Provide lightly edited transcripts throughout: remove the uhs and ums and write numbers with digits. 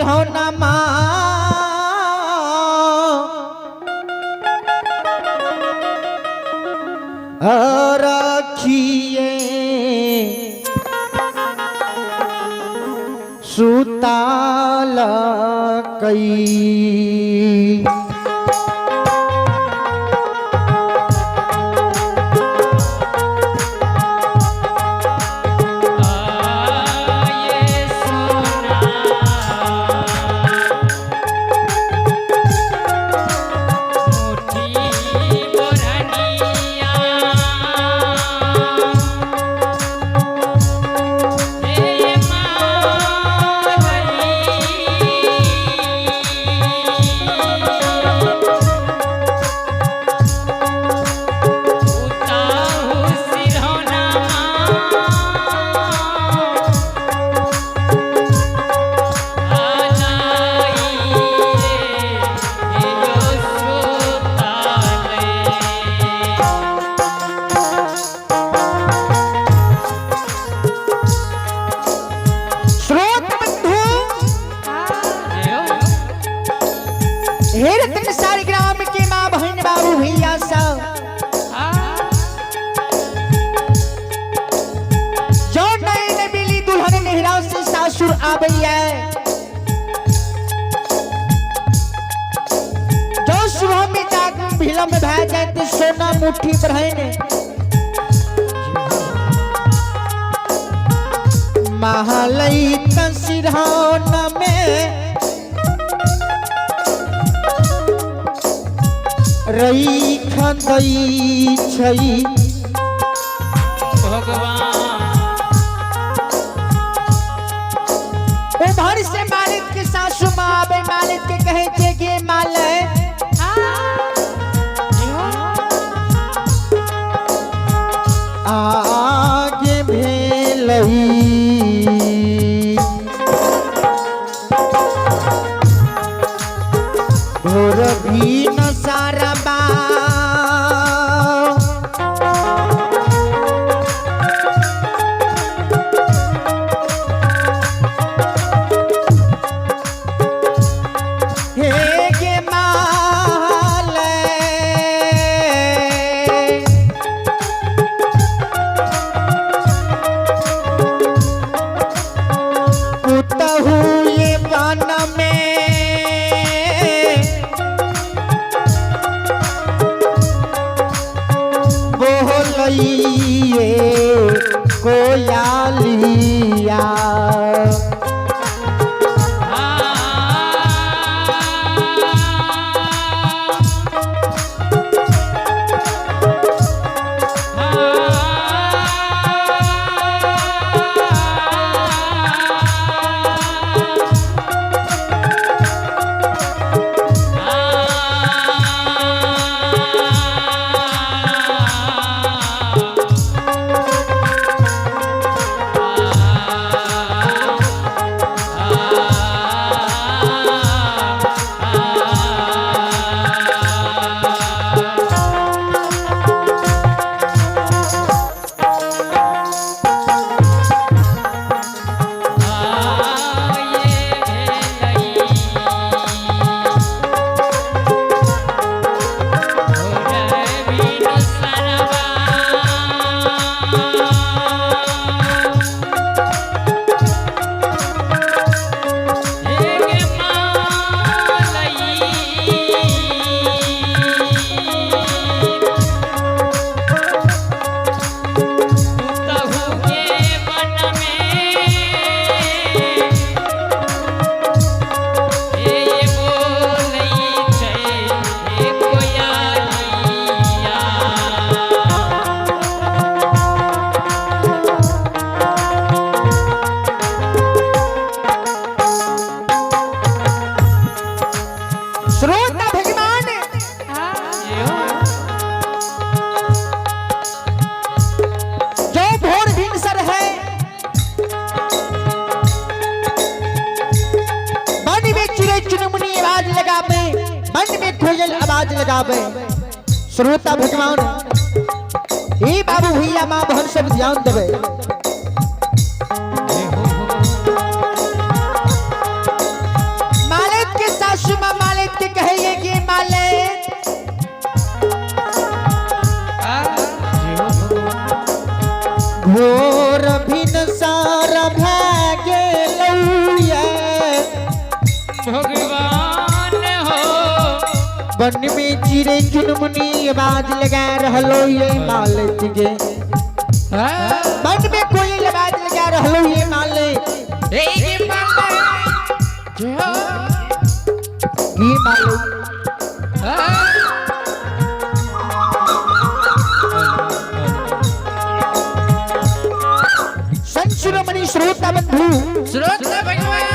सिरहौना माँ रखिए सुताल कई। ये सोना मुट्ठी बोरनिया हे मालई उताहु सिरौना स्रोत बंधु हे रतन सारे ग्राम के माँ बहन बाबू भैया सब जो नए नबीली दुल्हन नेहरा से सासुर आबैया जो सुबह में जाग विलम्ब भय जाए तो सोना मुट्ठी बढ़ाने महालई तसिरौन में रई खदई छई। उधर से मालिक के सासू माँ आबे मालिक के कहे छे गे मालय आगे भेलई भोर भी न सारा बा हे गे मालय पुतहु ये वन में बोलइए कोयालिया। श्रोता भगवान जो भोर भिनसर है मन में चिड़ै चुनमुनी आवाज लगावे, मन में कोयल आवाज लगावे। श्रोता भगवान हे बाबू भैया माँ बहन सब ध्यान देवे। भोर भिनसार भए गेलौये। भगवान हो। वन में चिड़ै चुनमुनी आवाज लगा रहलो ये मालिक गे। वन में कोयल आवाज लगा रहलो ये मालिक। गे मालिक। संत शिरोमणि श्रोता बंधु, श्रोता भगवान,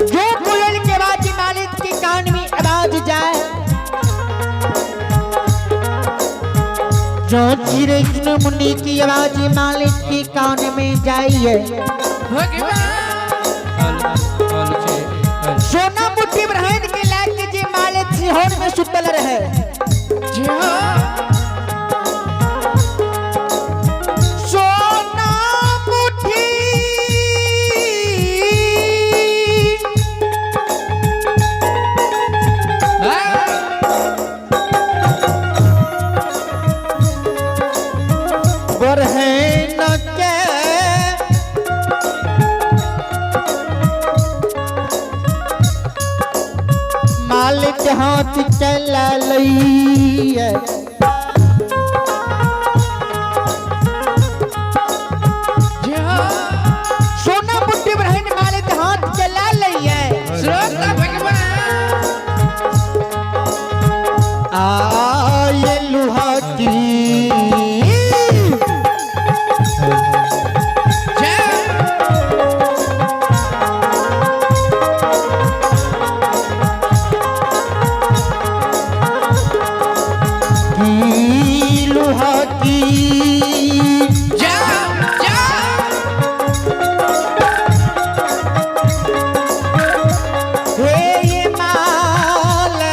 जो कोयल के आवाज मालिक के कान में आवाज जाए, जो चिड़ै चुनमुनी की आवाज मालिक के कान में जाइए, भगवान, सोना मुट्ठी ब्रहण के लाग के जे मालिक सिहोर में सुतल रहे, सोना मुट्ठी बरहन के मालिक हाथ चला लई। सोना मुट्ठी बरहन मालिक हाथ चला लई। श्रोता भगवान, आये लुहा की की लुहा की हे ये मालिक,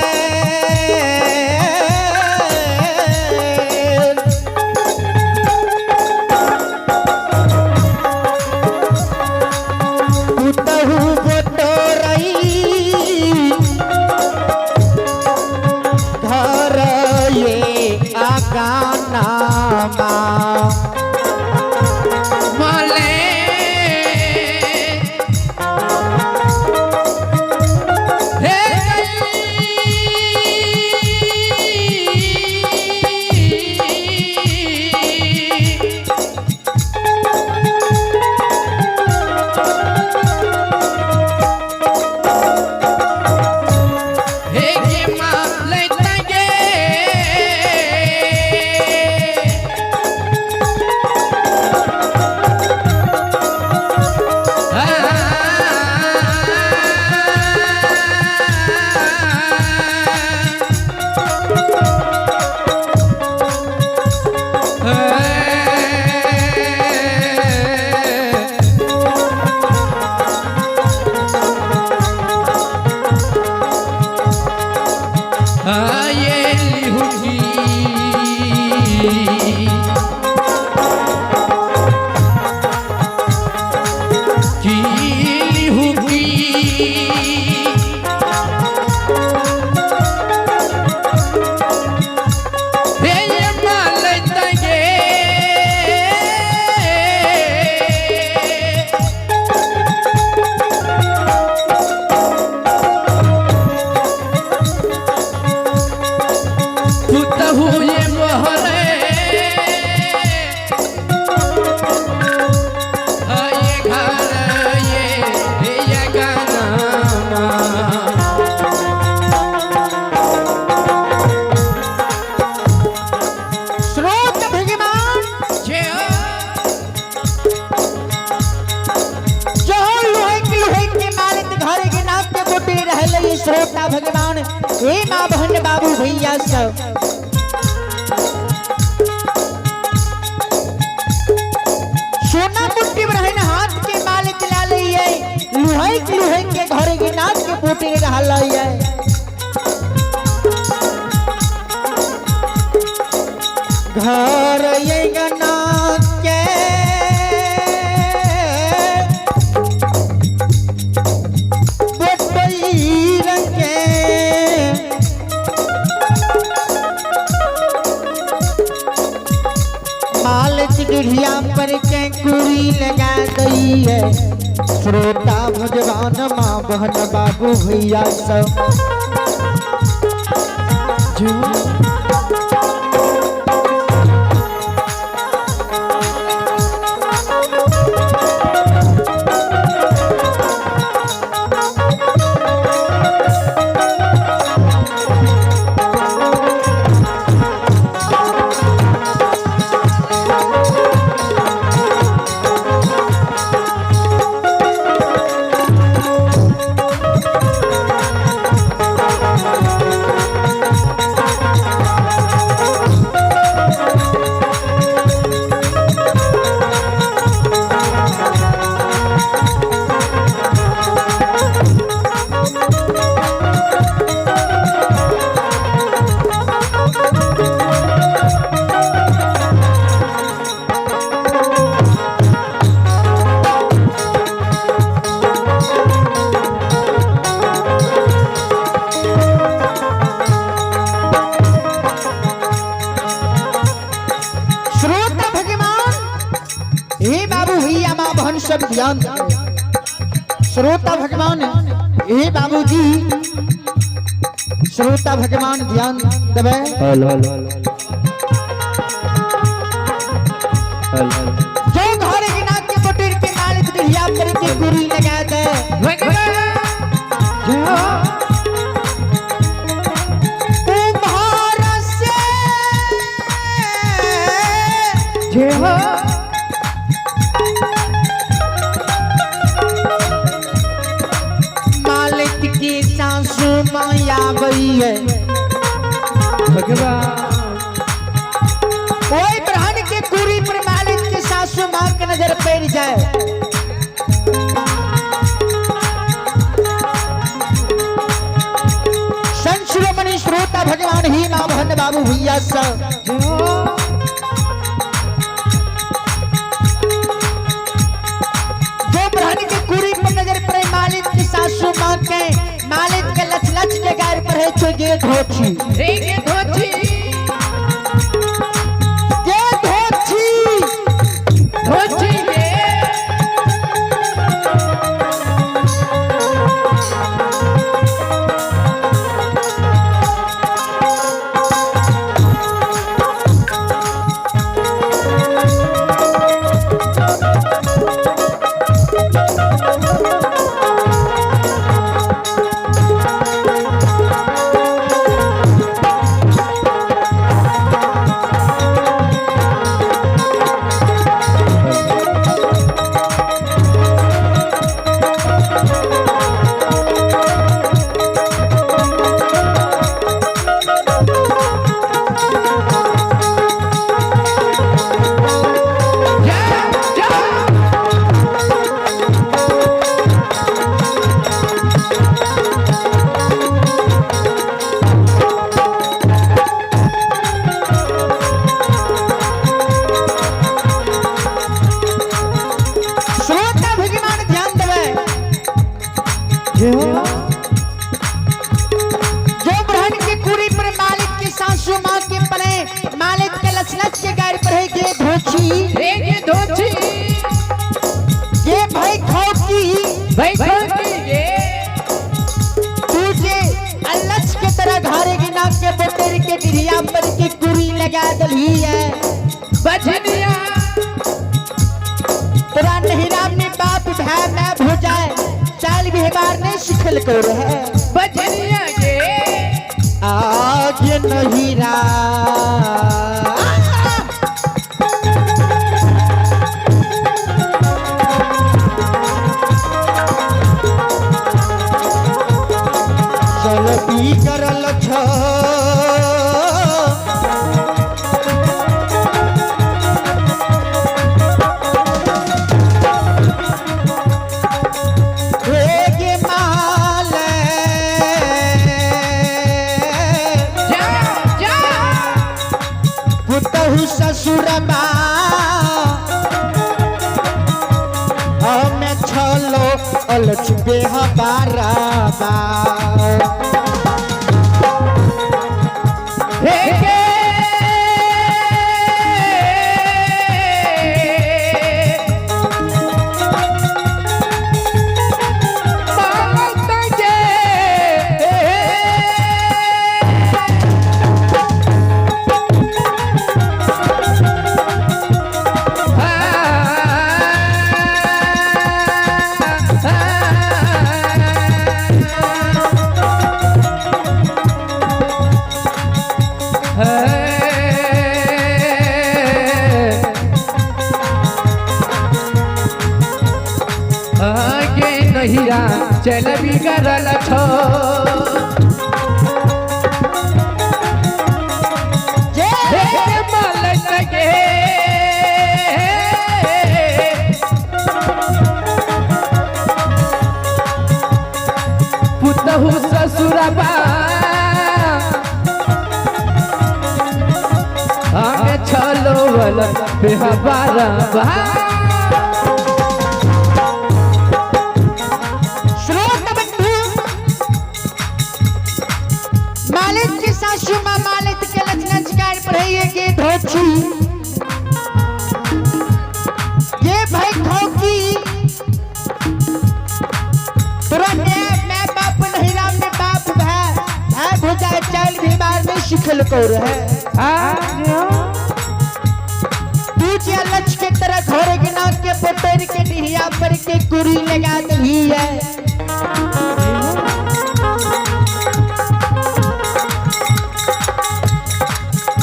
पुतहु बटोरई घर ये आगानामा। श्रोत भगवान, जो लोहे के लोहे के मालिक घर के नाम पे बोटे रहले। श्रोता भगवान, हे माँ बहन बाबू भैया सब, सोना मुट्ठी रहन हाथ के मालिक ला लइए, लोहे के लोहे के घर के नाम के बोटे रहले। घर ये गना के बटई रंगे माल चिड़िया पर के कुरी लगा गई है। श्रोता भगवान माँ बहन बाबू भैया सब श्रोता भगवान हे बाबू भैया माँ बहन सब ध्यान दें। श्रोता भगवान हे बाबूजी, श्रोता भगवान ध्यान देवे। Hello hello hello. जो घर गिना के बटेर के मालिक दहिया पर के गुरी लगा दे। भगवान कुम्हार से जय हो। मालिक की सासू माया बई है। भगवान ओए ब्रहण के कुरी पर मालिक के सासू माँ के नजर पड़ जाए। संत शिरोमणि श्रोता भगवान ही माँ बहन बाबू भैया सब जय हो। जो ब्रहण के कुरी पर नजर पड़े मालिक की सासू माँ के, मालिक के लच लच के गार पर है छो गे धोछी रे धोची गे धोछी। धोची रे। जा जा। श्रोता भगवान ध्यान देवे। जय हो। जो ब्रहण के कुरी पर मालिक की सासू माँ के पड़े, मालिक के लच लच के गार पर है गे धोछी रे धोची गे भाई खोकी भाई खोकी रे। तुझे अल्लच के तरह घारे गिना के बटेर के डिरिया पर के कुरी लगा दली है। बजनिया तोरा नहिरा में बाप भाई मैं हो जाए चाल व्यवहार नहीं सिखल कर है। बजनिया गे। आगे नहिरा चलती करल छ गे माल जा जा। पुतहु ससुरबा हमें छलो अलछ बेहबाराबा। रे गे। जहिया चल बिगड़ल छो। जे हे मालिक गे, पुतहु ससुरबा हमें छलो वल बेहबारबा। श्रोत बंधु, मालिक के सासू माँ मालिक के लक्षण शिकार पढ़ाइए के धोछी ये भाई खोकी तुरंत मैं बाप नहीं राम ने बाप भाई भाई भुजा चल बीमार में शिखल को रहे। दूजे लक्ष्य के तरह घोड़े के नाक के पोटर के डिहिया पर के कुरी लगा दही है।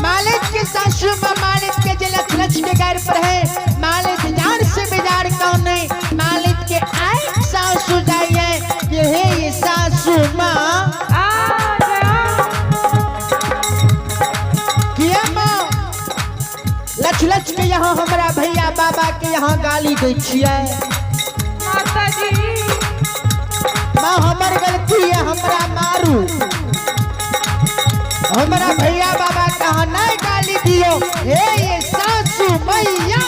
मालिक के सासू माँ मालिक के जे लक्ष्य लक्ष्य के घर पर है, मालिक जान से बेजार कौन नहीं, मालिक के आए सासू जाइए ये है ये सासू माँ किया माँ लक्ष्य लक्ष्य के यहाँ हमरा भैया बाबा के यहाँ गाली दै छियै। माँ हमर गलती है, हमरा मारू, हमरा भैया बाबा कहाँ नहीं गाली दियो। हे ये सासू मैया।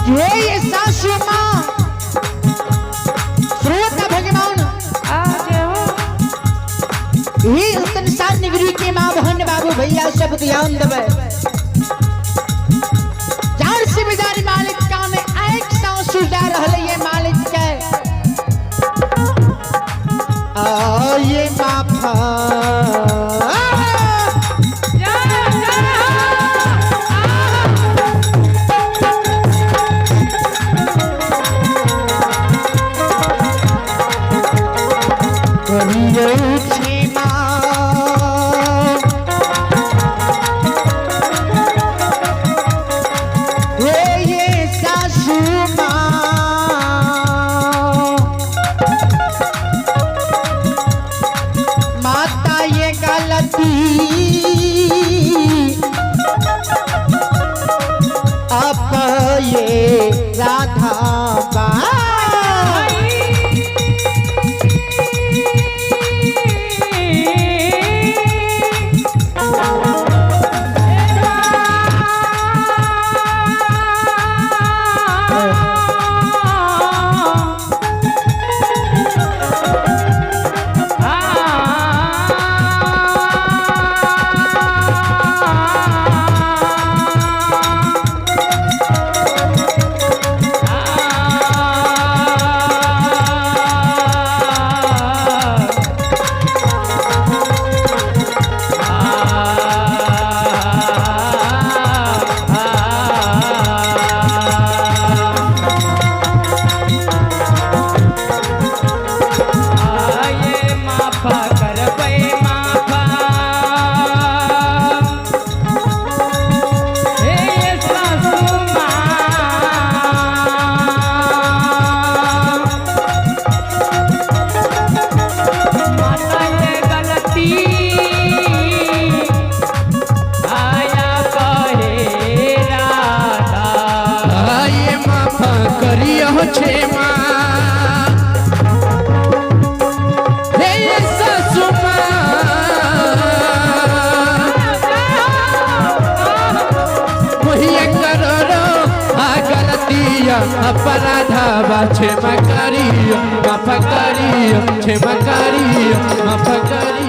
हे ये सासू माँ। श्रोता भगवान, ही संसार निगरी के माँ बहन बाबू भैया सब ध्यान देवे। चार से बिजारी मालिक कान एक सासू जा रहले ये मालिक के आ ये माफा। करियो क्षमा हे ये सासू माँ, माता ये गलती अब ये राधा बा। अपराधवा क्षमा करियो, माफ करियो, क्षमा करियो, माफ करियो।